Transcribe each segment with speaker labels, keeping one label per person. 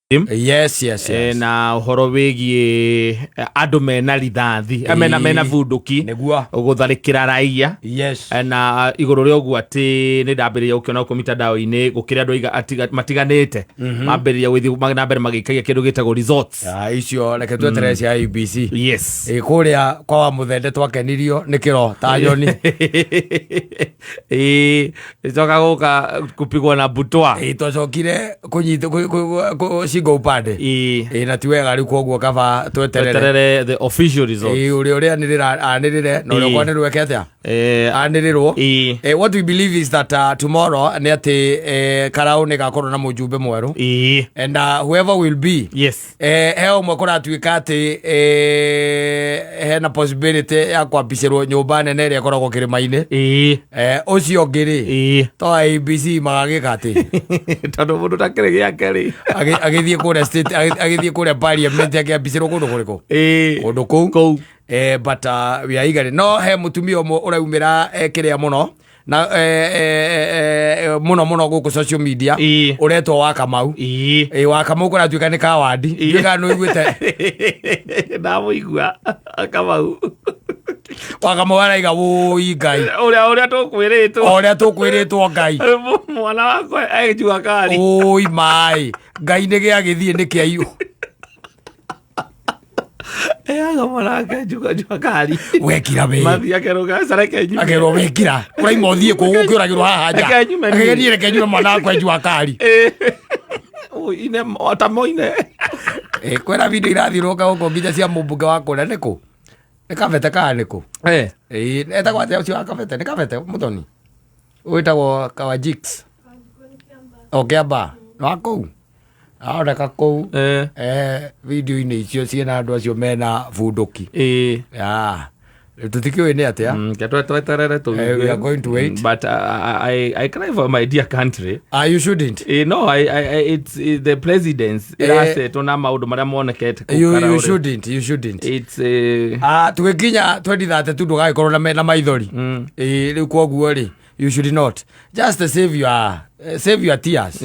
Speaker 1: Yes.
Speaker 2: Na ũhoro wĩgiĩ andũ mena rithathi, mena bunduki
Speaker 1: Nĩguo.
Speaker 2: gũtharĩkĩra raia. Na igũrũ rĩa ũguo atĩ nĩ ndambĩrĩria gũkĩona gũkũ mitandao-inĩ gũkĩrĩ andũ matiganĩte mambĩrĩria gũthiĩ na mbere magĩikagia kĩndũ gĩtagwo results.
Speaker 1: Ah, icio reke tweterere cia IEBC. Ĩ, kũrĩa kwa wa mũthende twakenirio nĩ kĩro ta nyoni.
Speaker 2: Ĩĩ, ĩcoka gũka kupigwo na butwa.
Speaker 1: Ĩ, twacokire kũnyita shingo upande. Ĩ, na ti wega rĩu, koguo kaba tweterere.
Speaker 2: Tweterere the official results.
Speaker 1: Ĩ, ũrĩa ũrĩa anĩrĩra anĩrĩre na ũrĩa ũkwanĩrĩrwo eke atĩa anĩrĩrwo. What we believe is that tomorrow nĩ atĩ karau nĩ gakorwo na mũjumbe mwerũ and whoever will be he ũmwe kũratuĩka atĩ hena possibility ya kwambicĩrwo nyũmba nene ĩrĩa ĩkoragwo kĩrĩma-inĩ. Ũcio ũngĩ rĩ, to IEBC magagĩka atĩ
Speaker 2: Tondũ mũndũ takĩrĩ gĩake rĩ.
Speaker 1: Agĩthiĩ kũrĩa state, agĩthiĩ kũrĩa parliament akĩambicĩrwo kũndũ kũrĩkũ? Kũndũ kũu.
Speaker 2: Kũu.
Speaker 1: But we are eager. No he mũtumia ũmwe ũraumĩra kĩrĩa mũno na mũno mũno gũkũ social media ũretwo wa Kamau. Wa Kamau kũratuĩka nĩ kawandi. Ndiũĩ kana nĩ ũiguĩte.
Speaker 2: Ndamũigua Kamau.
Speaker 1: Wa Kamau araiga, "Wũi Ngai."
Speaker 2: Ũrĩa tũkwĩrĩtwo.
Speaker 1: O ũrĩa tũkwĩrĩtwo Ngai.
Speaker 2: Mwana wakwa e jua kali.
Speaker 1: Ũi maĩ Ngai, nĩ gĩagĩthiĩ nĩ kĩaiyũ.
Speaker 2: Eaga mwana wake jua kali.
Speaker 1: Wekira we.
Speaker 2: Mathi akerwo gaca reke nyume.
Speaker 1: Akerwo wekira ũraima ũthiĩ kũ gũkĩũragĩrwo haha nja.
Speaker 2: Reke nyume niĩ.
Speaker 1: Reke niĩ, reke nyume mwana wakwa jua kali.
Speaker 2: Ine ta moine.
Speaker 1: Kwĩna video irathiũrũrũka gũkũ nginya cia mũmbunge wa kũrĩa nĩkũ, nĩ Kabete kana nĩkũ? Etagwo atĩa ũcio wa Kabete? Nĩ Kabete mũthoni wĩtagwo Kawajix o Kĩamba wa kũu aroneka kũu. Video-inĩ icio ciĩna andũ acio mena bunduki. Ya rĩu tũtikĩũĩ nĩ atĩa.
Speaker 2: Ke tweterere.
Speaker 1: We are going to wait.
Speaker 2: But I cry for my dear country.
Speaker 1: Ah, you shouldn't.
Speaker 2: No, it's the presidents irasetwo na maũndũ marĩa monekete kũu
Speaker 1: You
Speaker 2: Karaũrĩ.
Speaker 1: shouldn't, you shouldn't.
Speaker 2: It's
Speaker 1: Ah, tũgĩkinya 2032 ndũgagĩkorwo na maithori. Ĩ, rĩu koguo rĩ, you should not just save your tears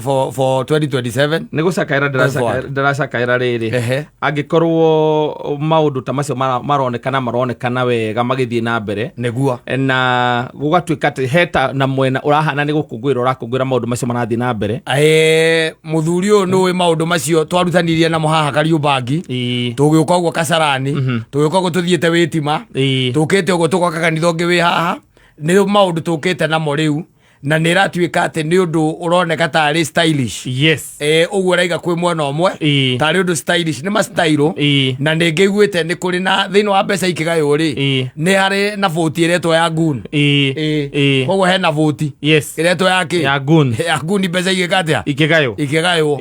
Speaker 1: for 2027.
Speaker 2: Nĩ gũcakaĩra.
Speaker 1: Go forward.
Speaker 2: Ndĩracakaĩra rĩrĩ angĩkorwo maũndũ ta macio maronekana wega magĩthiĩ na mbere na gũgatuĩka atĩ heta na mwena ũrahana nĩ gũkũngũĩra ũrakũngũĩra maũndũ macio marathiĩ na mbere.
Speaker 1: Mũthuri ũyũ nĩ ũĩ maũndũ macio twarutanirie namo haha Kariũmbangi. Tũgĩũka ũguo Kasarani, tũgĩũka ũguo tũthiĩte wĩtima, tũkĩte ũguo tũgoka kanitha ũngĩ wĩ haha, nĩ maũndũ tũkĩte namo rĩu na nĩ ĩratuĩka atĩ nĩ ũndũ ũroneka tarĩ stylish. Ũguo ũraiga kwĩ mwena ũmwe tarĩ ũndũ stylish, nĩ ma style. Na nĩ ngĩiguĩte nĩ kũrĩ na thĩinĩ wa mbeca ikĩgaywo rĩ, nĩ harĩ na voti ĩretwo ya gun. Koguo hena voti ĩretwo ya kĩ?
Speaker 2: Ya goon.
Speaker 1: Ya gun, mbeca igĩka atĩa?
Speaker 2: Ikĩgaywo.
Speaker 1: Ikĩgaywo.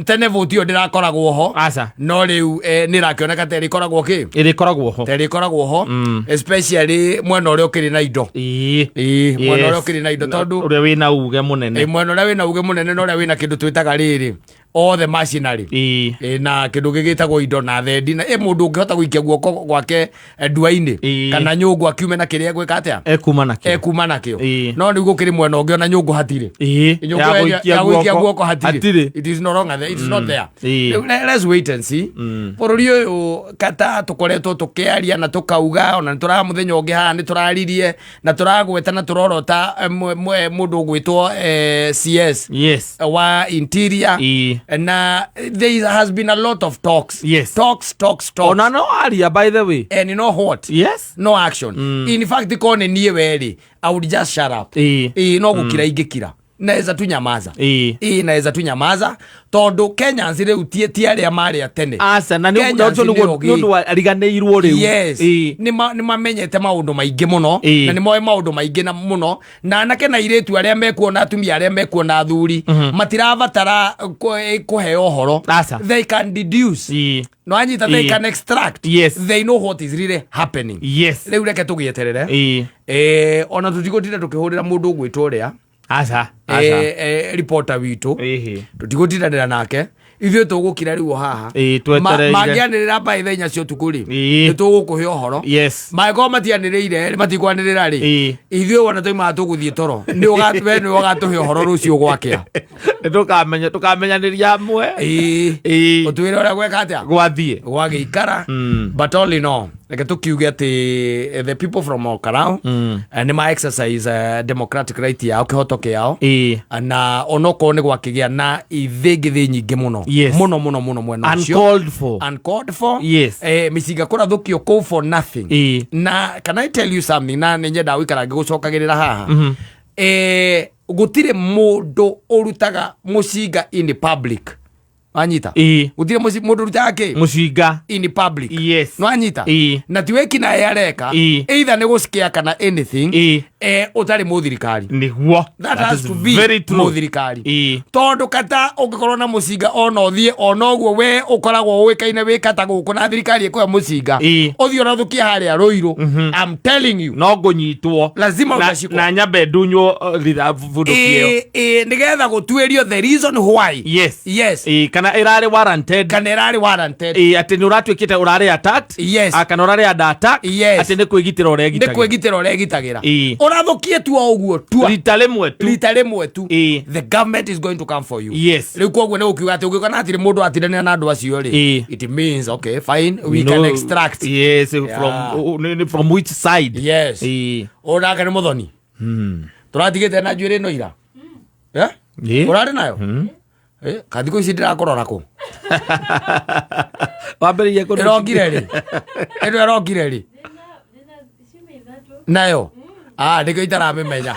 Speaker 1: Tene voti ĩyo ndĩrakoragwo ho.
Speaker 2: Aca.
Speaker 1: No rĩu nĩ ĩrakĩoneka ta ĩrĩkoragwo kĩ?
Speaker 2: Ĩrĩkoragwo ho.
Speaker 1: Ta ĩrĩkoragwo ho, especially mwena ũrĩa ũkĩrĩ na indo. Mwena ũrĩa ũkĩrĩ na indo tondũ
Speaker 2: ũrĩa wĩna uge mũnene.
Speaker 1: Mwena ũrĩa wĩna uge mũnene na ũrĩa wĩna kĩndũ twĩtaga rĩrĩ, all the machinery. Na kĩndũ gĩgĩtagwo indo na thendi na mũndũ ũngĩhota gũikia guoko gwake ndua-inĩ kana nyũngũ akiume na kĩrĩa egwĩka atĩa?
Speaker 2: Ekuma nakĩo.
Speaker 1: Ekuma nakĩo. No rĩu gũkĩrĩ mwena ũngĩ ona nyũngũ hatirĩ. Nyũngũ
Speaker 2: Ya gũikia
Speaker 1: ya gũikia
Speaker 2: guoko
Speaker 1: guoko hatirĩ.
Speaker 2: Hatirĩ.
Speaker 1: It is no longer there. It is not there. Rĩu let's wait and see. Bũrũri ũyũ kata tũkoretwo tũkĩaria na tũkauga, ona nĩ tũra mũthenya ũngĩ haha nĩ tũraririe na tũragweta na tũrorota mũndũ ũgwĩtwo CS wa interior na there has been a lot of talks, talks, talks, talks.
Speaker 2: Ona no aria, by the way.
Speaker 1: And you know what? No action. In fact, ko nĩ niĩ werĩ, I would just shut up. Ĩĩ, no gũkira ingĩkira, naweza tu nyamaza. Ĩĩ, naweza tu nyamaza tondũ Kenyans rĩu ti arĩa marĩ a tene.
Speaker 2: Aca, na nĩ
Speaker 1: Kenyans
Speaker 2: ũcio nĩguo
Speaker 1: nĩ ogĩ.
Speaker 2: nĩ ũndũ ariganĩirwo rĩu.
Speaker 1: Nĩ mamenyete maũndũ maingĩ mũno na nĩ moĩ maũndũ maingĩ na mũno, na anake na airĩtu arĩa mekuona, atumia arĩa mekuona, athuri matirabatara kũheo ũhoro.
Speaker 2: Aca.
Speaker 1: They can deduce. No anyita, they can extract. They know what is really happening. Rĩu reke tũgĩeterere. Ona tũtigũtinda tũkĩhũrĩra mũndũ ũgwĩtwo ũrĩa.
Speaker 2: Aca. Aca.
Speaker 1: Reporter witũ.
Speaker 2: Ĩhĩ.
Speaker 1: Tũtigũtindanĩra nake, ithuĩ tũgũkira rĩu o haha.
Speaker 2: Ĩĩ, twetereire.
Speaker 1: Mangĩanĩrĩra mbaĩ thaa 4 cia ũtukũ rĩ,
Speaker 2: Ĩĩ.
Speaker 1: nĩ tũgũkũhe ũhoro. Mangĩkorwo matianĩrĩire, matikwanĩrĩra rĩ, ithuĩ wona toimaga tũgũthiĩ toro. We nĩwe ũgatũhe ũhoro rũciũ gwakĩa.
Speaker 2: Nĩ tũkamenya, tũkamenyanĩria amwe.
Speaker 1: Ũtwĩre ũrĩa gweka atĩa,
Speaker 2: Gwathiĩ.
Speaker 1: Gwagĩikara. But all in all, reke tũkiuge atĩ the people from Olkalou nĩ ma exercise democratic right yao, kĩhoto kĩao, na onokorwo nĩ gwakĩgĩa na ithĩngĩthĩ nyingĩ mũno, mũno mũno mũno mwena ũcio.
Speaker 2: Uncalled for.
Speaker 1: Uncalled for. Mĩcinga kũrathũkio kũu for nothing. Na can I tell you something, na nĩ nyendaga gũikara ngĩgũcokagĩrĩra haha, gũtirĩ mũndũ ũrutaga mũcinga in public, wanyita? Gũtirĩ mũndũ ũrutaga kĩ?
Speaker 2: Mũcinga.
Speaker 1: In public. Nwanyita? Na ti wĩki naĩ areka, either nĩ gũscare kana anything, ũtarĩ mũthirikari.
Speaker 2: Nĩguo.
Speaker 1: That has
Speaker 2: is
Speaker 1: to be
Speaker 2: very true.
Speaker 1: Mũthirikari, tondũ kata ũngĩkorwo na mũcinga ona ũthiĩ ona ũguo we ũkoragwo ũĩkaine wĩ kata gũkũ na thirikari ĩkũhe mũcinga, ũthiĩ ũrathũkie harĩa Rũirũ, I'm telling you,
Speaker 2: No ngũnyitwo.
Speaker 1: Lazima
Speaker 2: Na-
Speaker 1: utashikwo.
Speaker 2: Na nyambe ndunywo rithabu bundũki ĩyo.
Speaker 1: Ĩ, nĩgetha gũtuĩrio the reason why.
Speaker 2: Ĩĩ, kana ĩrarĩ warranted.
Speaker 1: Kana ĩrarĩ warranted.
Speaker 2: Ĩĩ, atĩ nĩ ũratuĩkĩte ũrarĩ attacked. Ah, kana ũrarĩ under attack. Atĩ nĩ kwĩgitĩra
Speaker 1: Nĩ
Speaker 2: ũregitagĩra.
Speaker 1: Kwĩgitĩra ũregitagĩra. Ũrathũkie tu o ũguo tua.
Speaker 2: Rita rĩmwe tu.
Speaker 1: Rita rĩmwe tu, the government is going to come for you. Rĩu koguo nĩ gũkiuga atĩ ũngĩkona hatirĩ mũndũ atindanĩra na andũ acio rĩ, it means okay, fine, we can extract.
Speaker 2: From which side?
Speaker 1: Ũnake nĩ mũthoni tũratigĩte na njuĩrĩ ĩno ira. Eh? Ũrarĩ nayo? Eh, kathikũ ici ndĩrakũrora kũ?
Speaker 2: Wambĩrĩirie kũndũ-
Speaker 1: Ĩrokire rĩ? Ĩno ĩrokire rĩ nayo? Ah, nĩkĩo itaramĩmenya.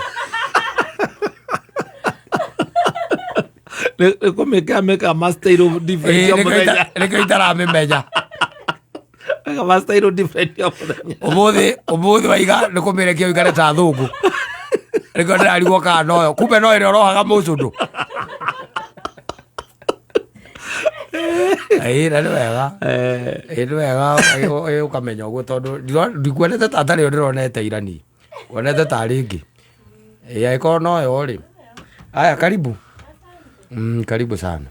Speaker 2: Nĩ kũmĩkĩra mĩkaga ma style different o mũthenya.
Speaker 1: Nĩkĩo itaramĩmenya.
Speaker 2: Mĩkaga ma style different o mũthenya.
Speaker 1: Ũmũthĩ waiga nĩ kũmĩrekia ũikare ta thũngũ, nĩkĩo ndĩrarigwo kana noyo, kumbe no ĩrĩa ũrohaga mũcũndũ. Ĩĩ, na nĩ wega. Ĩĩ, nĩ wega ũkamenya ũguo, tondũ ndikuonete ta tarĩ yo ndĩronete irani, wonete tarĩ ĩngĩ. Ĩĩ, angĩkorwo noyo rĩ. Aya, karibu. Karibu sana.